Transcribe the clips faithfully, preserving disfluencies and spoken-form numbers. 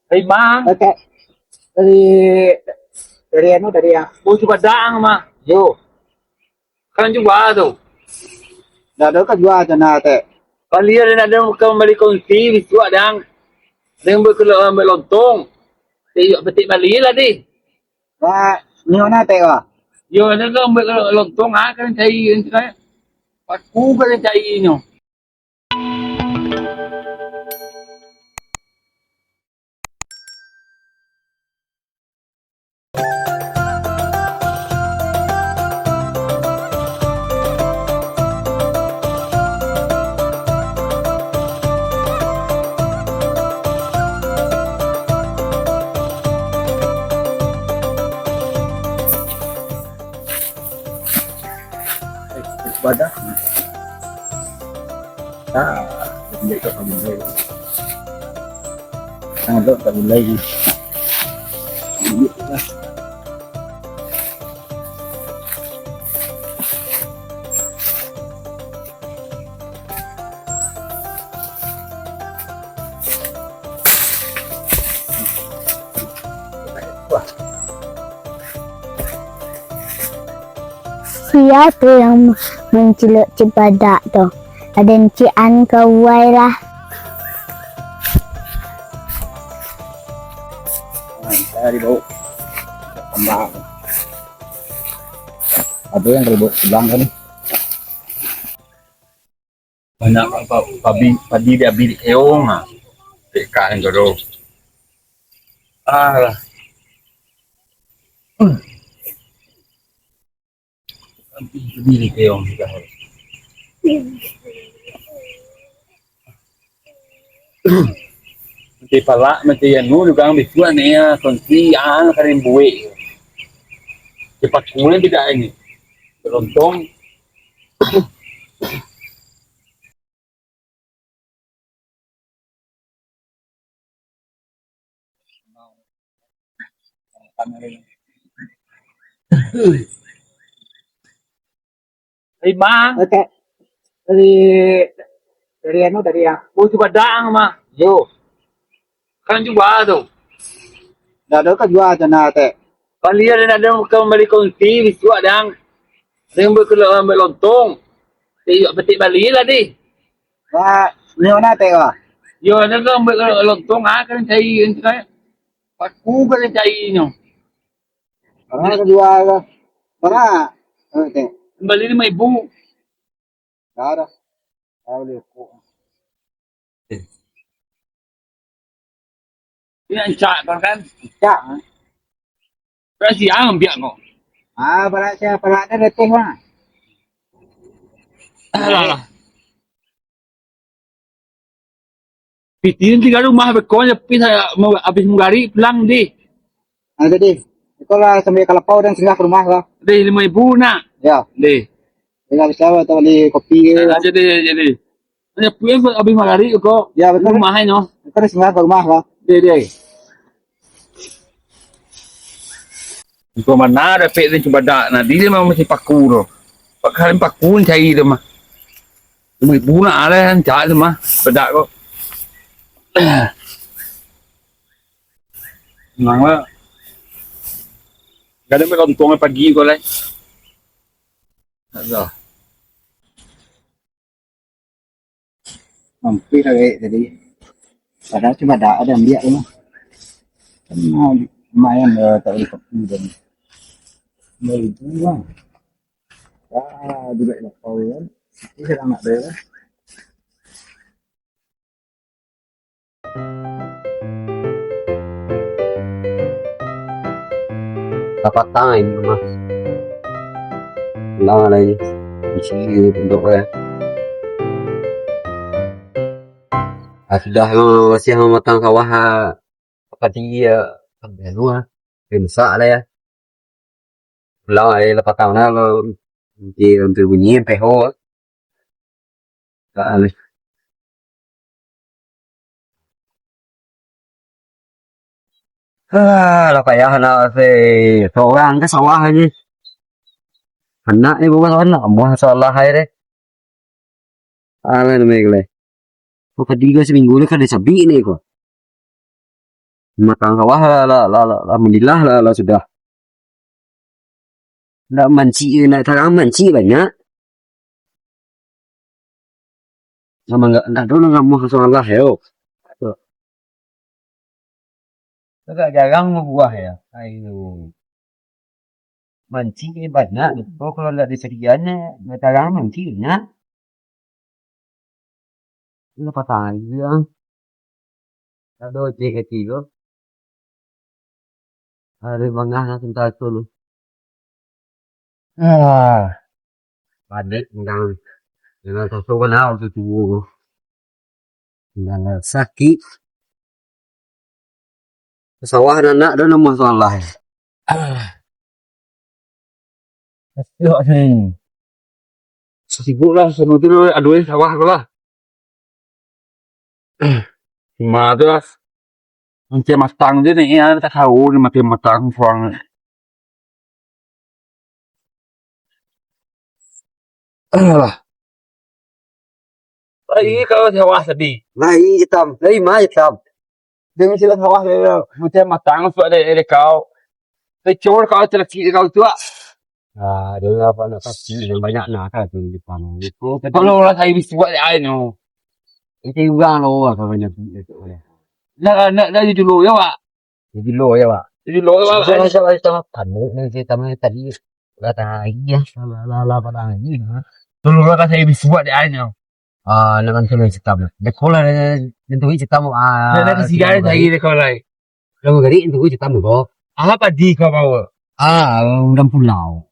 Dari ma? Dari, dari anu, dari yang. Oh, cubadak ang mah. Yo. Kan jua tu. Ndak ado ka jua tanah, Tek. Bali ado, ndak ado ka bali kunci bisuak, dang. Ado yang buek, buek lontong. Iyo, petik bali lah, deh. Wah, ni mana, Tek, wah? Yo, ado ka buek lontong, ah, kan cari, kan cari. Paku kan cari nyo. Badak. Ah, dia tak pandai. Tanggalok tak pandai. Sia tu yang mancilok cipadak tu? Aden cian kawai lah. Nah, saya dibawa tambah. Ada yang dibawa pulang kan? Banyak pa-, pa-, pabi-, padi di abih di keong ah. Dek ka yang jodoh. Ah lah. Hmm. Abih, abih di keong sudah. Macam palak, macam anu, juga ang bisuak ni ya, kunci, ah, karin buek. Cepat pulang tidak ini. Lontong. Dari ma? Dari, dari anu, dari yang. Oh, cubadak ang mah. Yo. Kan jua tu. Ndak ado ka jua tanah, Tek. Bali ado, ndak ado ka bali kunci bisuak, dang. Ado yang buek, buek lontong. Iyo, petik bali lah, deh. Wah, ni mana, Tek, wah? Yo, ado ka buek lontong, ah, kan cari, kan cari. Paku kan cari nyo. Barang ka jua ka. Barang. Eh, Tek. Bali limo ribu. Ndak ado. Ndak ado. Ini rancak kau kan? Rancak, ah. Berarti ang ambiak kau. Ah, barat saya, barat dah letih, bang. Alah, alah. Piti nanti ka rumah beko, tapi saya mau habis manggarik pulang deh. Ah, jadi, iko lah sambil ka lapau dan singgah ka rumah lah. Deh, lima ribu nak. Ya. Deh. Tinggal bisa atau beli kopi ke? Ah, jadi, jadi. Hanya pulang abis magari ko. Ya, betul. Rumah nyo. Kan singgah ka rumah lah. Deh, deh. Iko mana dapek ni cubadak. Nah, dia memang masih paku tu. Pak kalian paku ni cari tu mah. Lima ribu nak lah, cak tu mah. Bedak ko. Memang lah. Kadang main lontong pagi ko lah. Aduh. Mampir lah gaek tadi. Padahal cuma ada, ada ambiak tu mah. Kan lumayan lah, tak boleh kopi dan. Lima ribu bang. Ah, duduak lapau kan. Itu saya nak bayar. Lah patang ini rumah. Pulang lah ini. Isi untuk ya. Ah, sudah memang masih matang sawah, ah, padi ya. Sampai luar. Masak lah ya. Pulang lah, eh, lah patang lah, lo. Nanti, nanti bunyi, P H. Ah, lah. Ah, lah payah nak se-, seorang ka sawah aja. Anak ni bukan anak, buah salah ai deh. Alah, namanya gulai. Oh, padi ko saminggu ni kada sabik ni ko. Matang sawah lah, lah, lah, lah, alhamdulillah lah, lah sudah. Ndak mancik, ndak tarang mancik banyak. Sama ndak, ndak ado nan namuah sualah yo. Agak jarang babuah yo. Ayo. Mancik ni banyak. Kok kalau ndak disadiaan, ndak tarang mancik banyak. Ini patah aja. Ado cek kaki ko. Ada bangah lah tentang tu lu. Ah, panik tentang dengan sosok kan awak tu tubuh tu. Dengan sakit. Sawah anak dah nama salah. Ah. Yo ni. Sibuk lah sama tu, aduh, sawah tu lah. Cuma tu lah. Mancing matang je ni, ya, tak tahu ni mancing matang pulang. Alah. Lai kau sawah tadi. Lai hitam, lai mah hitam. Demi sila sawah dia. Mancing matang suak dari, dari kau. Pecor kau, celakik kau tu, ah. Ah, dia lah apa nak pasti yang banyak nak kan tu di depan. Itu kalau orang saya bisa buat dia ai no. Itu orang lo apa banyak itu. Nak nak dari dulu ya, Pak. Jadi lo ya, Pak. Jadi lo ya, Pak. Sudah, sudah, sudah. Tamu ni saya tamu tadi. Lah tadi ya. Lah lah lah pada ini. Dulu lah saya bisa buat dia ai no. Ah, nak kan tulis hitam. Dekolah dan tulis hitam. Ah, nak kasi gaya saya dekolah. Lalu gari itu hitam tu. Apa di kau bawa? Ah, undang pulau.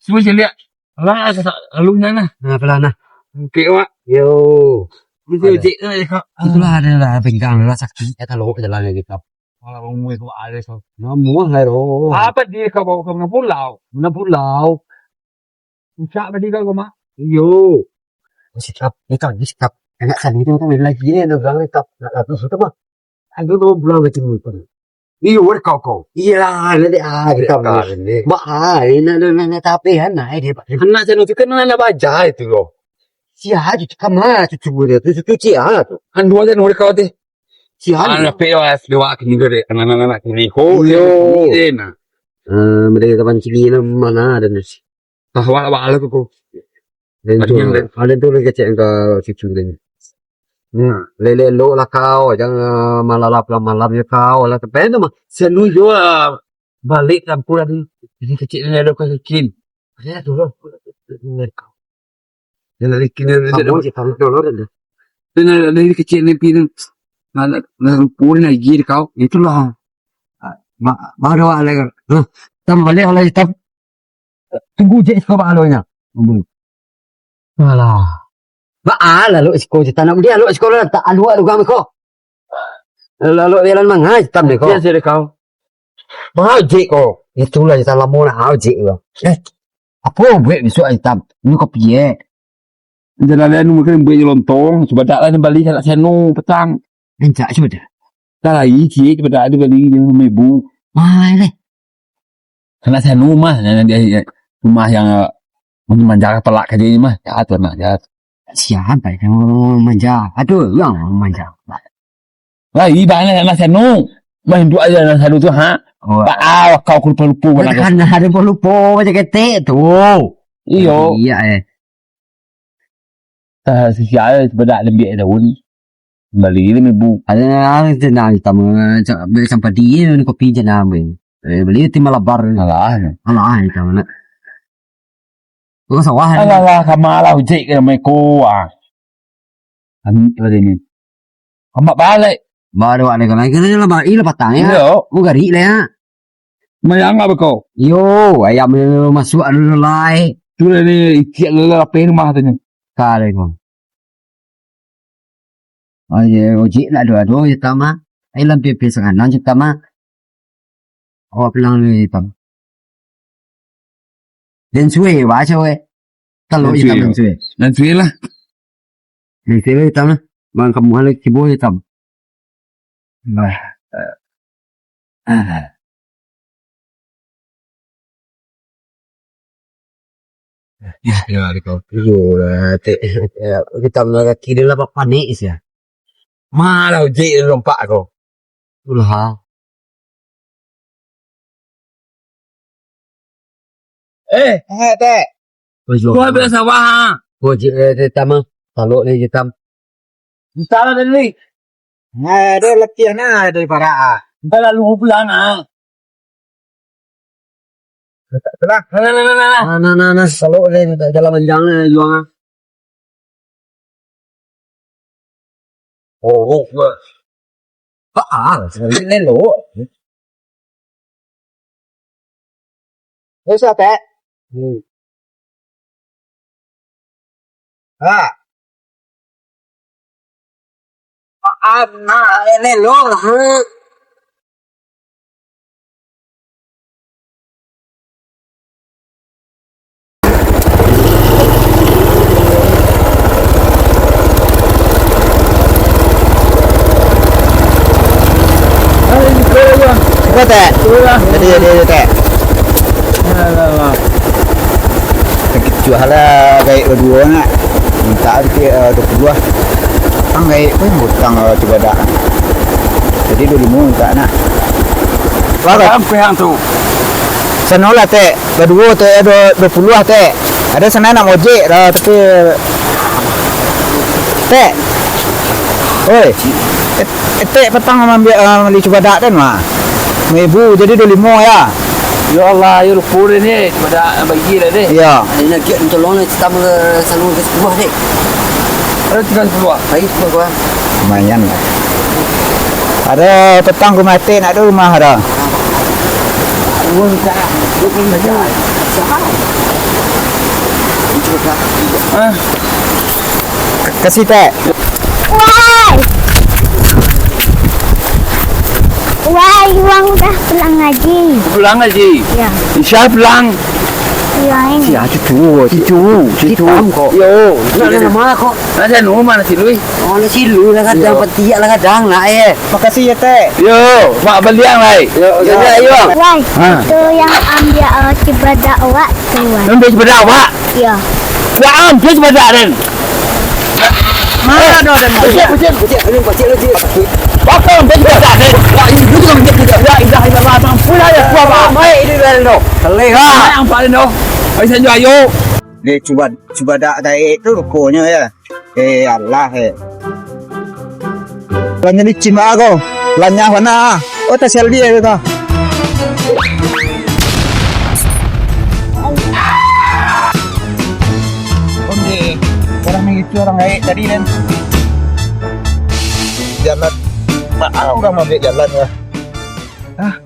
Cuba saya lihat. Alah, lalu nana. Nah, pelan nah. Okey, Wak. Yo. Mesti ojek tu ya, Kak. Itulah ada lah pinggang lah sakit. Ya kalau jalan lagi kau. Kalau umur itu ada kau. Namun lah roh. Apa di kau bawa ke mana pulau? Mana pulau? Puncak tadi kau ke mak? Iyo. Sikap, ni kau ni sikap. Anak sani tu kan lagi ni ada orang sikap. Nak habis itu mah. Aduh, lo pulang lagi ni pun. Iyo, weh kau kau. Iya, nanti ah kita. Mak ah, ini ada nak tapi anak dia. Anak saya tu kan anak baja itu loh. Si Haji tu kama cucu dia tu cucu cia tu. Anu aja nuri kau teh. Si Haji. Anak pe lah dewa kini gede. Anak-anak kini ho. Iyo. Nah. Eh, mereka kapan kini mana ada nasi. Tahu awak lah tu ko. Dan tu, ada tu lagi kecek engka cucu dia. Hmm, lele lo lah kau, jangan malalap lah malam ya kau lah. Tapi tu mah, senu jo lah balik kampung tadi. Jadi kecek ni ada kau yakin. Ada tu lah. Dia lari kini dia. Kamu cik tahu tu lah dia. Dia lari kecek ni pin. Nak nak pun lagi kau. Itulah. Mak, mak ada awak lagi. Huh, tambah balik oleh hitam. Tunggu je siko ba alonyo. Tunggu. Alah. Ba alah lo siko je tanak dia lo siko lah tak aluak tu kami ko. Lalu jalan mangai tam deh ko. Dia sih kau. Ba ojek ko. Itulah je lamo nak ojek ko. Eh. Apa buat besok hitam? Ini kopi eh. Jalan anu mungkin buat lontong, sebadak lah bali sanak seno petang. Encak sudah. Dah lai ciek sebadak tu bali lima ribu. Mai leh. Sanak seno mah, yang dia, dia, rumah yang, eh, manjara pelak aja ni mah. Ya tu anak jahat. Siapa yang manja? Aduh, yang manja. Lai bana sanak seno. Main dua aja sanak seno tu ha. Oh. Ba ah kau lupa-lupa. Kan ada lupa-lupa macam ketek tu. Iyo. Iya eh. Ah, sisi ayo sebedak lembik daun. Bali lima ribu. Ada yang tenang sama sampai dia kopi je nak ambil. Eh, beli tim malabar. Alah. Alah, itu mana. Kau sawah. Alah lah, sama lah ojek ke mereka ah. Kami tadi ni. Amat balik. Baru ada kan lagi lah, ila patang ya. Iyo. Mau gari lah ya. Mayang apa kau? Yo, ayam ni masuk anu lai. Tu lah ni, icik lah lapeh rumah tu ni. Kali kau. Ayo, ojek nak dua-dua je tama. Ai lampi pi sanganan je tama. Awak pulang ni tama. Den suwe, baca we. Kalau hitam den suwe. Den suwe lah. Den suwe hitam lah. Bang kamu hal kibo hitam. Nah. Ah. Ya, ya, kau. Iyo lah, tek. Ya, kita mengarah kiri lah, Pak, panik sih ya. Malah ojek lompat kau. Itulah. Eh, eh, Tek. Kau ambil sawah, ha? Kau je, eh, Tek, Tam. Salok ni, Tam. Entahlah tadi. Nah, dia letih nah dari parak, ah. Entah lalu pulang, ah. Nah, nah, nah, nah, nah. Nah, nah, nah, nah. Salok ni, jalan panjang ni, juang, ah. Oh, oh, wah. Ah, sekali lelo. Eh, siapa? Hmm. Ah. Ah, nah, lelo lah. Apo, Tek? Jadi, jadi, jadi, Tek. Alah, alah. Sakik juo lah, gaek baduo nak. Minta dikit, eh, duo puluah lah. Ang gaek pun utang, eh, cubadak. Jadi, duo limo minta nak. Wah, Tek. Sampai ang tu. Sano lah, Tek. Baduo, Tek, duo, duo puluah, Tek. Ado sanak nak mojek lah, tapi, Tek. Oi. Et-, Etek patang mambiak, ah, mali cubadak den mah. Limo ribu, jadi duo limo ya. Ya Allah, yo lupo den ni, cubadak bagi lah den. Iya. Ini nak tolong lah, kita mau ke salon ke sebuah dek. Ada tiga sepuluh. Baik, sebuah gua. Lumayan lah. Ada petang rumah Etek nak tu rumah ada. Ah. Kasih, Tek. Wai. Wai, wang udah pulang ngaji. Pulang ngaji? Ya. Isya pulang. Ya, ini. Sia cucu, cucu, cucu. Hitam kok. Yo, nak nama kok? Nak sanu, ma si Lui? Oh, nak si Lui lah kadang, petiak lah kadang nak, eh. Makasih ya, Tek. Yo, mak baliang lai. Yo, yo. Yo, yo. Wai, ha. Tu yang ambiak, eh, cubadak awak tu, Wai. Ambiak cubadak awak? Yo. Wak ambiak cubadak den. Mana ada den? Pacik, pacik, pacik, pacik, pacik. Wak ambiak cubadak den. Wak, ini juga ambiak cubadak. La ilaha illallah, ampun lah ya. Wak, Wak. Baik, ini den tu. Kelih lah. Yang paling tu. Ayo, sanjo, ayo. Dia cuba, cubadak gaek tu ruponyo ya. Eh, alah, eh. Lanyah licin baa ko. Lanyah bana. Oh, tas Selbi eh, ko. Oke. Orang yang itu orang gaek tadi, den. Jalan. Maa urang maambiak jalan, lah. Ah.